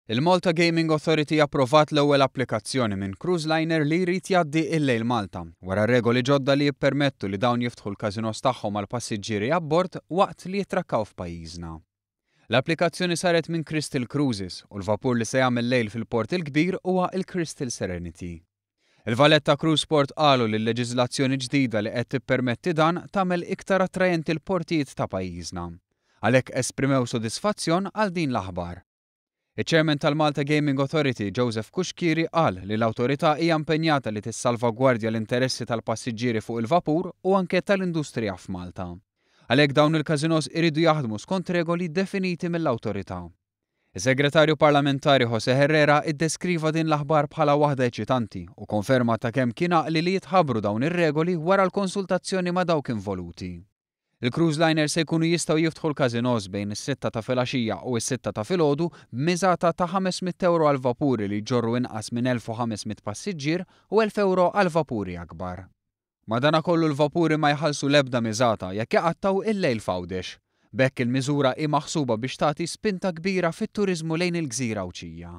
Il-Malta Gaming Authority approvat l-ewwel applikazzjoni minn cruise liner li jrid jgħaddi il-lejl Malta, wara regoli ġodda li jippermettu li dawn jiftħu l-każinos tagħhom għal passiġġieri abbord waqt li jitrakkaw f'pajjiżna. L-applikazzjoni saret minn Crystal Cruises u l-vapur li se jagħmel lejl fil-Port il-Kbir huwa il-Crystal Serenity. Il-Valletta Cruise Port qalu li l-leġiżlazzjoni ġdida li qed tippermetti dan tagħmel iktar attrajenti l-portijiet ta' pajjiżna. Għalhekk esprimew sodisfazzjon għal din l-aħbar. Iċ-Chairman tal-Malta Gaming Authority, Joseph Cuschieri, qal li l-awtorità hija impenjata li tissalvagwardja l-interessi tal-passiġġieri fuq il-vapur u anke tal-industrija f'Malta. Għalhekk dawn il-każinos iridu jaħdmu skont regoli definiti mill-awtorità. Is-Segretarju Parlamentari Jose Herrera iddeskriva din l-aħbar bħala waħda eċitanti u konferma ta' kemm kien għaqli li jitħabbru dawn ir-regoli wara l-konsultazzjoni ma' dawk involuti. Il-cruise liner se jkunu jistgħu jiftħu l-każinos bejn is-6 ta' filgħaxija u s-6 ta' filgħodu b'miżata ta' €500 għal vapuri li jġorru inqas minn 1500 passiġġier u €1000 għal vapuri akbar. Madanakollu l-vapuri ma jħallsu l-ebda miżata jekk iqattgħu il-lejl f'Għawdex. B'hekk il-miżura hi maħsuba biex tagħti spinta kbira fit-turiżmu lejn il-gżira Għawdxija.